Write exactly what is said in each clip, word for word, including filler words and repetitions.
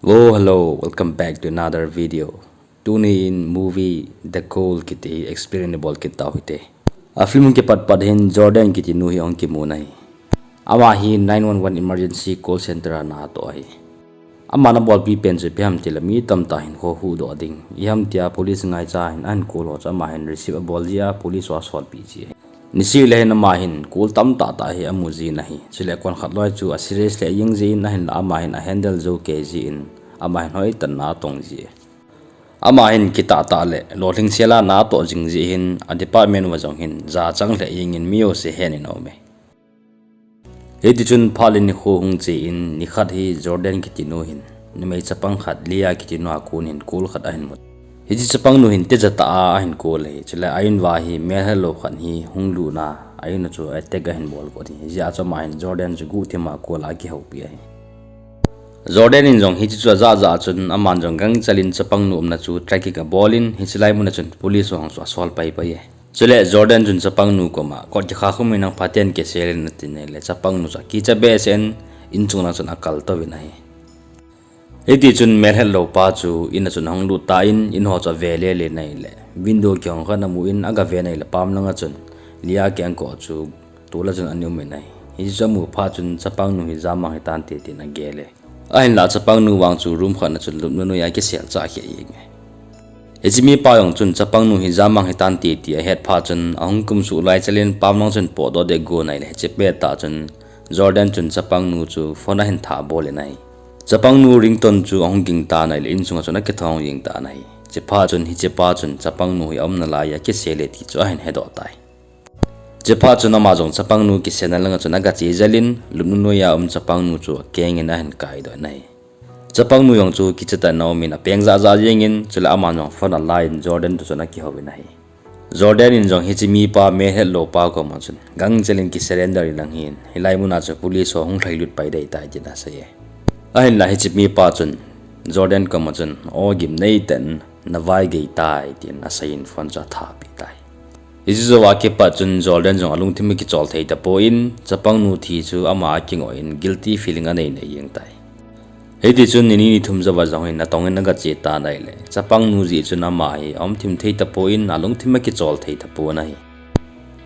Hello, hello, welcome back to another video. Tuni in movie The Call kiti explain bol kit tau hite. A film kipat pat hin Jordan kiti nu hi ahung kimu ahi. Ama hi nine one one emergency call center a na atoh ahi. Ama na bolpi pen chu ipi ham tile mi tamtah hin ho huhdoh ding. Iham tia police ngaicha hin ahin call ho chu ama hin receive abol jia police ho asolpi ji ahi. Nisih le hin ama hin call tamtah tah hi amu jin ahi. Chule konkhat loi chu a serious lheh jeng jin ahinla ama hin a handle jou kei jin ama hin hoitah in na atong ji. Ama hin kitah tah le lolhing sela na atoh jing jeh hin a department uva jong hin jachang lheh jeng in mi jouse hen in aume. Hitichun phat le nikho hung che in nikhat hi Jordan kiti nu hin numei chapang khat Leah kiti nu a kon hin call khat ahin mu. Hiche chapang nu hin teja tah a ahin call ahi. Chule a in uva hi melhetlou khat hi hung lut na a in u chu attack ahin bol got ahi. Hijeh a chu ama hin Jordan chu guhthim a call a akihoupi ahi. Jordan in jong hiche chu ajah jah a chun aman jong gangchel in chapang nu umna chu tracking abol in hiche lai mun a chun police ho chu asol pai pai e. Chule Jordan chun chapang nu koma kot kikha khum in nang phaten kisel in ati nai le chapang nu chu akicha behseh in in chung lang chun akal touvin ahi. Hitichun melhetlou pa chu in a chun ahung lut tan in ho chu ave lele nai le window kihong khat amu in agave nai le pam lang a chun Leah kengkoh chu tol a chun ana um in ahi. Hiche chu amu phat chun chapang nu hi jamang hitante tin agel e. Ahinla chapang nu vang chu room khat a chun lupna noi a kisel chah kheh jeng e. Hiche mipa jong chun chapang nu hi jamang hitante ti ahet phat chun ahung kumsuh lai chel in pam lang chun potdoh deh got nai le hiche pettah chun Jordan chun chapang nu chu phone ahin thabol in ahi. Chapang nu ringtone chu ahung ging tan ahi le in sunga chun akithong jeng tan ahi. Chuphat chun hiche pa chun chapang nu hi aumna lai a kisel e ti chu ahin hedoh tai. Chuphat chun ama jong chapang nu kiselna langa chun agache jel in lupna noi a um chapang nu chu akeng in ahin kaidoh in ahi. Chapang nu jong chu kicha tah in aum in apeng jah jah jeng in chule aman jong phone ala in Jordan toh chun akihou in ahi. Jordan in jong hiche mipa melhetlou pa koma chun gangchel in kisurrender in lang hin hilai mun a chu police ho hung lhailut pai dei tai tin asei e. Ahinla hiche mipa chun Jordan koma chun o gimnei tah in navaigei tai tin asei in phone chu athapi tai. Hiche jouva kipat chun Jordan jong alungthim akichol thei tapon chapang nu thi chu ama akingoh in guilty feeling anei nei jeng tai. Hitichun ni ni ni thum jouva jong hin natong in agache tan ahi le chapang nu jeh chun ama hi aumthim thei tapon alungthim akichol thei tapon ahi.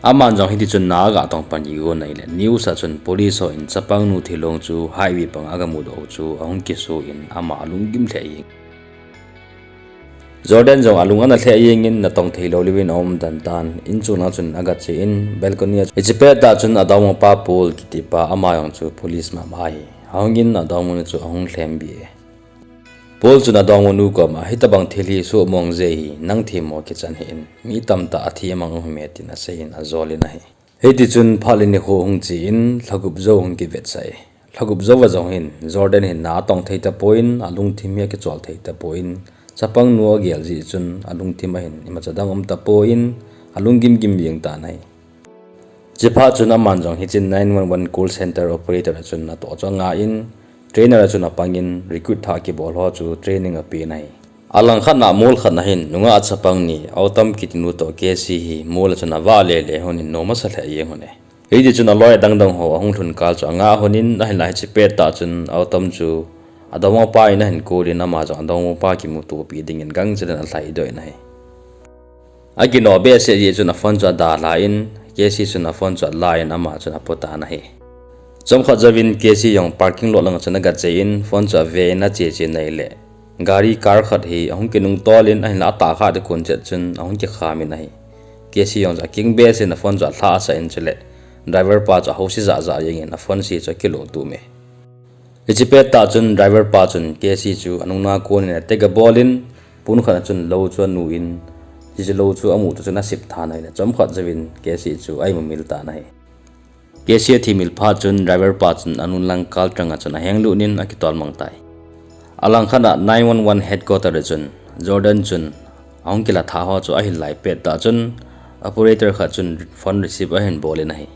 Aman jong hitichun na agatong pan kigot nai le news a chun police ho in chapang nu thilong chu highway pang agamudoh u chu ahung kiso in ama alunggim lheh jeng. Jordan jong alung ana lheh jeng in natong theilou lou in aum den tan in chung lang chun agache in balcony a hiche pettah chun adongmapa Paul kiti pa ama jong chu police mama ahi. Ahung in adongmanu chu ahung lhem be e. Paul chun adongmanu koma hitobang thil hi sohmong jeh hi nang themmo kichan hih in mi tamtah athi amang u hime tin asei in ajol in ahi. Hitichun phat le nikho hung che in lhagup jou hung kivetsah e. Lhagup jouva jong hin Jordan hin na atong thei tapon alungthim hi akichol thei tapon chapang nu agel jeh chun alungthim a hin imacha dang um tapon alunggim gim jeng tan ahi. Chuphat chun aman jong hiche nine one one call center operator a chun atoh chu anga in trainer a chun apang in recruit thah kibol ho chu training apen ahi. Alangkhat a mol khat a hin nungah chapang ni Autumn kiti nu toh Casey hi mol a chun avah lele lhon in nom asa lheh jeng lhon e. Hitichun aloi adang dang ho ahung lhun kal chu angah lhon in ahinla hiche pettah chun Autumn chu adongmapa in ahin call in ama jong adongmapa kimutopi dingin gangchel in alhaidoh in ahi. Akinoh behseh jeh chun aphone chu adalha in Casey chun aphone chu ala in ama chun apo tan ahi. Chomkhat jouvin Casey jong parking lot langa chun agache in phone chu ave in ache che nai le gari car khat hi ahung kinungtol in ahinla atah kha ding kon chet chun ahung kikham in ahi. Casey jong chu aking behseh in aphone chu alhahsah in chule driver pa chu ahouse jah jah jeng in aphone se chu akiloh tum e. Hiche pettah chun driver pa chun Casey chu anungna kon in attack abol in pon khat a chun lou chu anu in hiche lou chu amu toh chun asip tha nai le chomkhat jouvin Casey chu aimumil tan ahi. Casey athimil phat chun driver pa chun anung lang kaltang a chun ahenglut in akitolmang tai. Alangkhat a nine one one headquarter a chun Jordan chun ahung kilah tha ho chu ahin lai pettah chun operator khat chun phone receive ahin bol in ahi.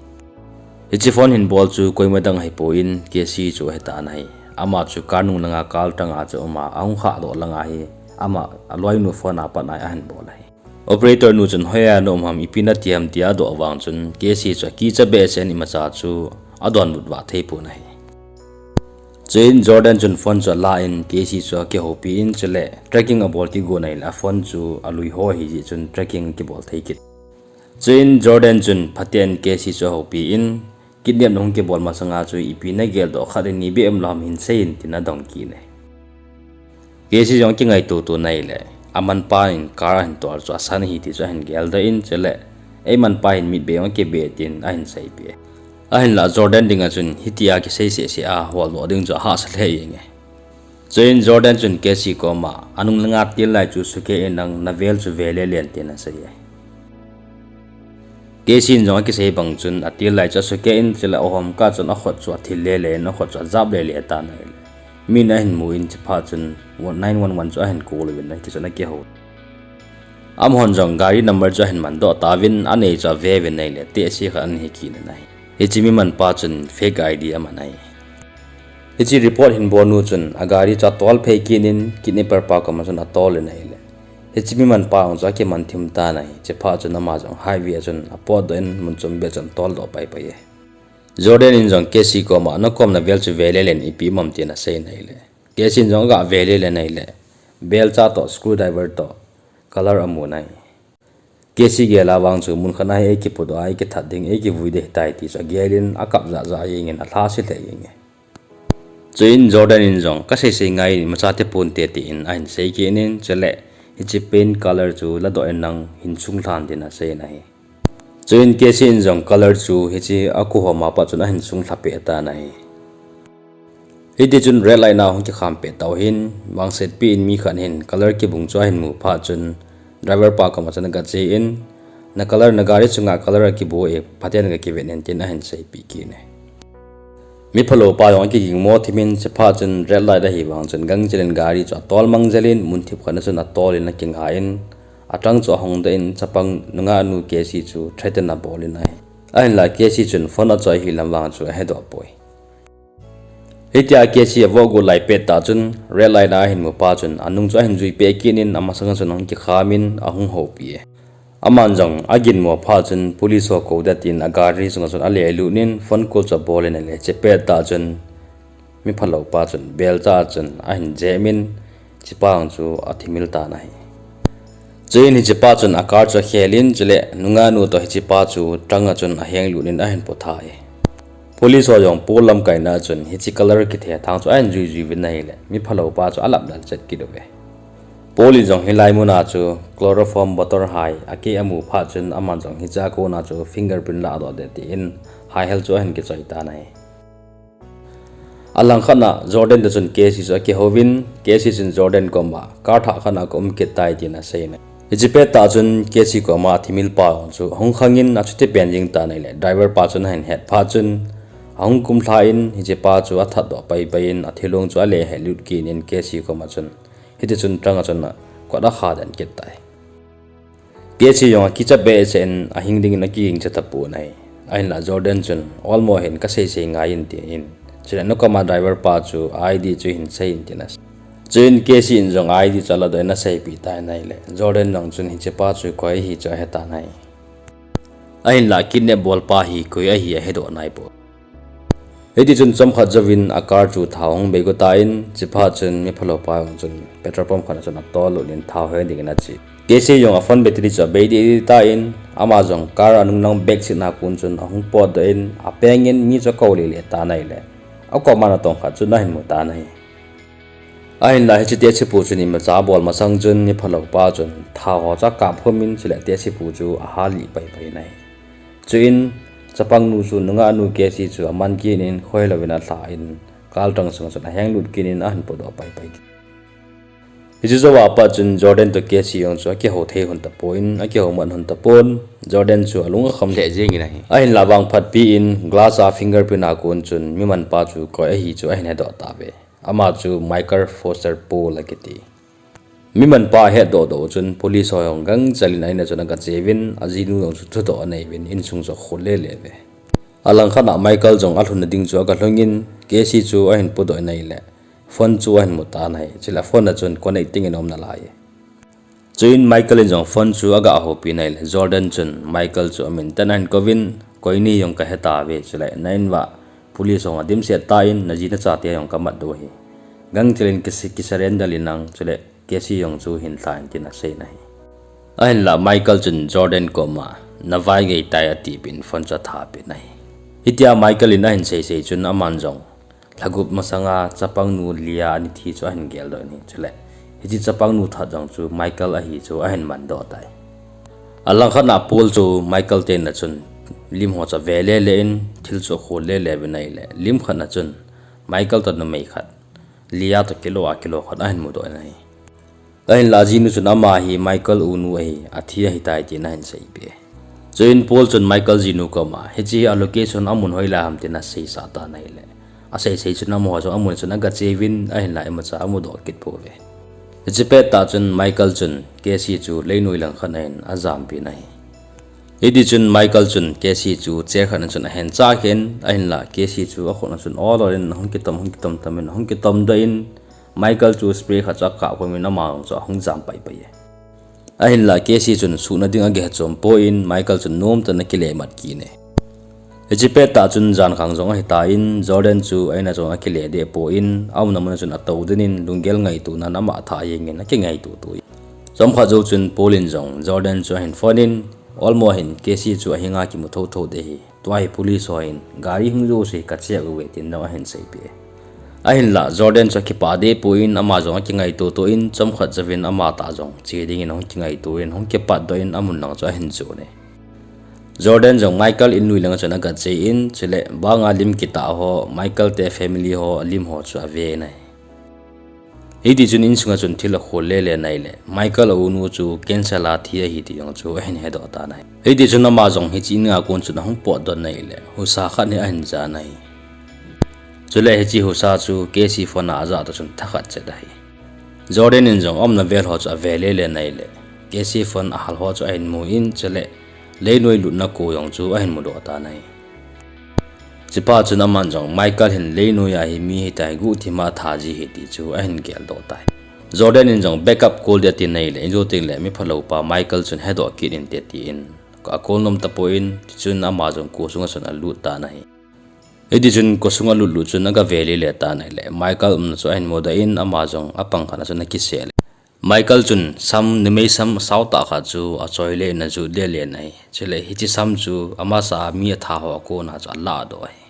Hiche phone hin bol chu koima dang ahipon Casey chu ahitan ahi. Ama chu car nung langa kaltang a chu ama ahung khahdoh langa hi ama aloinu phone a pat a ahin bol ahi. Operator nu chun hoiya na um ham ipi nati ham tia adoh vang chun Casey chu akicha behseh in imacha chu adonbut vah theipon ahi. Chuin Jordan chun phone chu alan Casey chu akihoupi in chule tracking abol kigon ahile aphone chu alui ho ahi jeh chun tracking kibol thei kit. Chuin Jordan chun phaten Casey chu ahoupi in, kidnap na hung kibol masanga chu ipi nageldoh khat ni beh umlou ham hin seiyin tin adong kit e. Casey jong kingaito to in ahile, amanpa in car ahin tol chu asan ahi ti chu ahin geldoh in chule, eimanpa hin mitbeh jong akibeh tin ahin seipeh e. Ahinlah Jordan dinga chun hitia kisei sehseh a holdoh ding chu ahahsa lheh jenge. Chuin Jordan chun Casey koma, anung langa til lai chu sukeh in lang, navel chu ve lelen tin asei e. Casey in jong akisei bang chun atil lai chu asukeh in chule ahom kah chun akhut chu athil lele in akhut chu ajap lele tan ahile, min ahin mu in chuphat chun nine one one chu ahin call uvin ahi, tichun akihou. Amahon jong gari number chu ahin mandoh tauvin, anei chu aveuvin ahile, tehse khat ana hi kit in ahi. Hiche mi manpa chun fake I D aman ahi. Hiche report hin bol nu chun agari chu atol phei kit in kidnapper pa koma chun atol in ahile, hiche mi manpa jong chu akiman thim tan ahi. Chuphat chun ama jong highway a chun apotdoh in mun chombeh chun atoldoh paipai e. Jordan in jong Casey koma, nakom navel chu ve lelen, ipi um am tin asei in ahile, Casey in jong aga ve lelen ahile, belcha toh, screwdriver toh, color amun ahi. Casey gel a vang chu mun khat a hi eikipodoh a, eikithat ding, eikivui ding ahitai ti chu agel in akap jahjah jengin alhase lheh jenge. Chuin Jordan in jong kaseisei ngai in imacha theponte tin ahin sei kit in chule, hiche paint color chu ladoh in lang hin chunglhan tin asei in ahi. Chuin Casey in jong color chu hiche akuhom a pat chun ahin chunglha peh tan ahi. Hitichun red light na hung kikham peh tauhin, vangsetpi in mi khat hin color kibung chu ahin mu phat chun driver pa koma chun agache in, na color, na gari chunga color akibu e, phaten gakivet in tin ahin seipeh kit e. Miphalou pa jong akigingmo thim in chuphat chun red light ahi vang chun gangchel in gari chu atol mangjel in mun thip khat na chun atol in akinga in, atrunk chu ahongdoh in chapang nungah nu Casey chu threaten abol in ahi. Ahinlah Casey chun phone achoi ahi lam vang chu ahedoh poi. Hitia Casey avoh got lai pettah chun red light a ahin mupa chun anung chu ahin jui peh kit in amasanga chun ahung kikham in ahung houpi e. Aman jong aginmo phat chun police ho kou ding tin agari sunga chun alelut in phone call chu abol in ahile, hiche pettah chun miphalou pa chun belcha chun ahin jem in hichepa jong chu athimil tan ahi. Chuin hichepa chun acar chu akhel in chule nungah nu toh hichepa chu trunk a chun ahenglut in ahin potha e. Police ho jong Paul lamkaina chun hiche color kithethang chu ahin juijui uvin ahile, miphalou pa chu alap lel chet kit uve. Paul in jong hilai muna chu chloroform bottle hai akeh amu phat chun aman jong hichea kona chu fingerprint ladoh ding tin haihel chu ahin kichoi tan ahi. Alangkhat na Jordan toh chun Casey chu akihouvin, Casey chun Jordan koma car thah khat na kaum kit tai tin asei in ahi. Hiche pettah chun Casey koma athimil pa jong chu ahung khang in achuti pen jeng tan ahile, driver pa chun ahin het phat chun ahung kumlha in hichepa chu athatdoh paipai in athilong chu alehelut kit in Casey koma chun hitichun trunk a chun kot akha den kit tai. Casey jong akicha behseh in ahing dingin akigingcha tapon ahi. Ahinlah Jordan chun, olmo hin kaseisei ngai in tin, chule nakoma driver pa chu ID chu hin sei in tin asei. Chuin Casey in jong ID chu aladoh in aseipeh tan ahile, Jordan jong chun hichepa chu koi ahi chu ahetan ahi. Ahinlah kidnap bolpa hi koi ahi ahedoh naipoi. Hitichun chomkhat jouvin acar chu thao hung bei got tan, chuphat chun miphalou pa jong chun petrol pump khat a chun atollut in thao he dingin ache. Casey jong aphone battery chu abei deh tan, ama jong car anung lang back seat na kon chun ahung potdoh in apeng in mi chu akou lele tan ahile, akoman atongkhat chun ahin mu tan ahi. Ahinlah hiche taxi pu chun imacha abol masang chun miphalou pa chun thao ho chu akap khum in chule taxi pu chu ahalih paipai in ahi. Chuin chapang nu chu nungah nu Casey chu aman kit in khohelouvin alha in car trunk sunga chun ahenglut kit in ahin podoh paipai kit. Hiche jouva pat chun Jordan toh Casey jong chu akihou thei lhon tapon, akihou mat lhon tapon, Jordan chu alung akham lheh jengin ahi. Ahinlah vangphatpi in glass a fingerprint a kon chun mi manpa chu koi ahi chu ahin hedoh tauve. Ama chu Michael Foster Paul akiti. Mi manpa ahetdoh doh chun police ho jong gangchel in a-in a chun agache uvin, ajinu jong chu thudoh anei uvin, insung chu akhol lele uve. Alangkhat a Michael jong alhunna ding chu agalhung in, Casey chu ahin podoh in ahile, phone chu ahin mu tan ahi, chule phone a chun connecting in aum nalai e. Chuin Michael in jong phone chu agahoupi in ahile, Jordan chun Michael chu aminten ahin kouvin, koi nahi jong kahetauve, chule na-in uva Police hon adimset tan, naji nachate jong kamat diu ahi. Gangtah in ki, ki surrender in lang, chule Casey jong chu hinlha in tin asei in ahi. Ahinlah Michael chun Jordan koma, navaigei tai ati pin phone chu athapeh in ahi. Hitia Michael in ahin seisei chun aman jong lhagup masanga chapangnu Leah ana thi chu ahin geldoh in ahi. Chule hiche chapangnu that jong chu Michael ahi chu ahin mandoh tai. Alangkhat a Paul chu Michael te in'a chun lim ho chu ave lele in thil chu akhol lele uvin ahile, lim khat a chun Michael toh numei khat, Leah toh kilou a kilou khat ahin mudoh in ahi. Ahinlah ajinu chun ama hi Michael unu ahi, athi ahitai tin ahin seipeh e. Chuin Paul chun Michael jinu koma, hiche a location amun hoilai ham tin aseisah tan ahile, aseisei chun amaho chu amun chun agache uvin ahinlah imacha amudoh kit pouve. Hiche pettah chun Michael chun Casey chu leinoi langkhat a hin ajampeh in ahi. Hitichun Michael chun Casey chu chair khat a chun ahin chah khen, ahinlah Casey chu akhut a chun ol ol in ahung kitom, hung kitom tom in, ahung kitomdoh in, Michael chu spray khat chu akap khum in ama jong chu ahung jam paipai e. Ahinlah Casey chun suhna ding ageh chom poi, Michael chun nomtah in akile mat kit e. Hiche pettah chun jankhang jong ahitan, Jordan chu a-in'a jong akile deh poi, aumna mun a chun atou den in lunggel ngaito nan ama tha jeng in akingaito to e. Chomkhat jou chun Paul in jong Jordan chu ahin phone in, olmo hin Casey chu ahinga kimu thotho ding ahi. Tua hi police hon gari hung jouse kacheck uve tin jong ahin seipeh e. Ahinlah Jordan chu akipah deh poi, ama jong akingaito to in, chomkhat jouvin amatah jong che dingin ahung kingaito in, ahung kipatdoh in amun lang chu ahin jon e. Jordan jong Michael in noi lang chun agache in, chule banga lim kitah ho, Michael te family ho lim ho chu ave in ahi. Hitichun insunga chun thil akhol lele in ahile, Michael a-unu chu cancer a thi ahi ti jong chu ahin hedoh tan ahi. Hitichun ama jong hiche in'a kon chun ahung potdoh in ahile, husa khat hi ahin ja in ahi. Chule hiche husa chu Casey phone a ajah toh chun thakhat chet ahi. Jordan in jong aumna vel ho chu ave lele in ahile, Casey phone ahal ho chu ahin mu in, chule leinoi lutna ko jong chu ahin mudoh tan ahi. Chuphat chun aman jong Michael hin leinoi a hi mi hitia hi guhthima atha ji ahi ti chu ahin geldoh tai. Jordan in jong backup call ding atin ahile, injo tengle mi phalou pa Michael chun hedoh kit inte tin, acall nom tapon, tichun ama jong ko sunga chun alut tan ahi. Hitichun ko sunga alut lut chun agave lele tan ahile, Michael umna chu ahin mudoh in ama jong apang khat a chun akisel e. Michael chun sam, numei sam sao tah khat chu achoi le in ajut lele in ahi. Chule hiche sam chu amasa a mi atha ho a kona chu alahdoh ahi.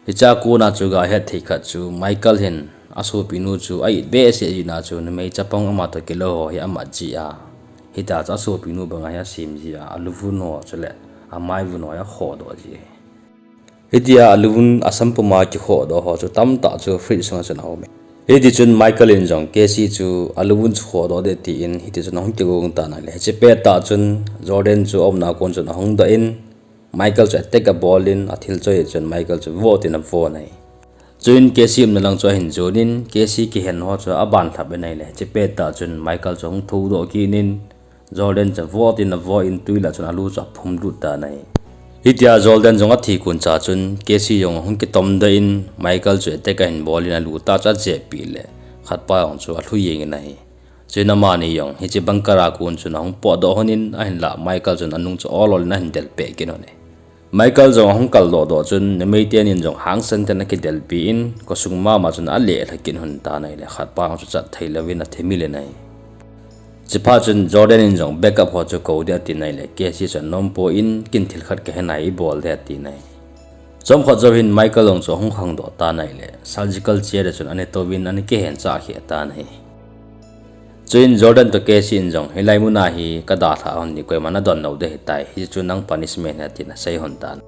Hiche a kona chu gahet thei khat chu Michael hin asopinu chu a-it behseh jeh a chu numei chapang ama toh kilou ho hi amat ji a, hitia chu asopinu banga hi asem ji a, aluvun ho chule amaivun ho hi akhohdoh ji ahi. Hitia aluvun asam puma kikhohdoh ho chu tamtah chu fridge sunga chun aum e. Hitichun Michael in jong Casey chu aluvun chu khohdoh ding tin hitichun ahung kigong tan ahile, hiche pettah chun Jordan chu aumna a kon chun ahung doh in, Michael chu attack abol in, athil choi chun Michael chu vo tin avo in ahi. Chuin Casey umna lang chu ahin jon in, Casey kihen ho chu abanlhap in ahile, hiche pettah chun Michael chu ahung thoudoh kit in, Jordan chu vo tin avo in twi lah chun alu chu aphumlut tan ahi. Hitia Jordan jong athi koncha chun Casey jong ahung kitomdoh in, Michael chu attack ahin bol in alu tah chu ajehpeh le, khatpa jong chu alhu jeng in ahi. Chuin amani jong hiche bunker a kon chun ahung potdoh lhon in, ahinlah Michael chun anung chu ol ol in ahin delpeh kit lhon e. Michael jong ahung kaldoh doh chun numei tenin jong hangsan tah in akidelpi in, kosung mama chun alehlha kit lhon tan ahile, khatpa jong chu chat thei louvin athimil in ahi. Chuphat chun Jordan in jong backup ho chu kou ding atin ahile, Casey chu anom poi, ken thil khat kahe nai, ibol ding atin ahi. Chomkhat jouvin Michael jong chu ahung khangdoh tan ahile, surgical chair a chun ana touvin ana kihen chah kheh tan ahi. Chuin Jordan toh Casey in jong, hilai muna hi kadalhah lhon ding, koiman adon lou ding ahitai, hichu nang punishment ahi tin asei lhon tan.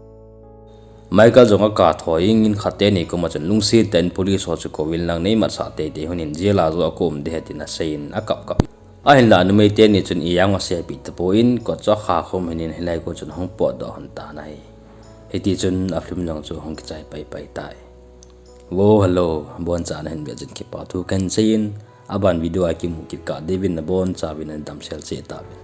Michael jong akap thou in, khat teni koma chun lungset tah in police ho chu kouvin lang neimatsah teitei lhon in, jail a joh a kaum ding ahi tin asei in akap kap. Ahinlah numei teni chun ijat jong aseipeh tapon, kot chu akha khum lhon in hilai kon chun ahung potdoh lhon tan ahi. Hitichun afilm jong chu ahung kichai paipai tai. Wo, hello, abonchan nahin vet jeh in kipathu kahin sei in, aban video a kimu kit kah diuvin nabonchauvin nadamsel cheh tauvin.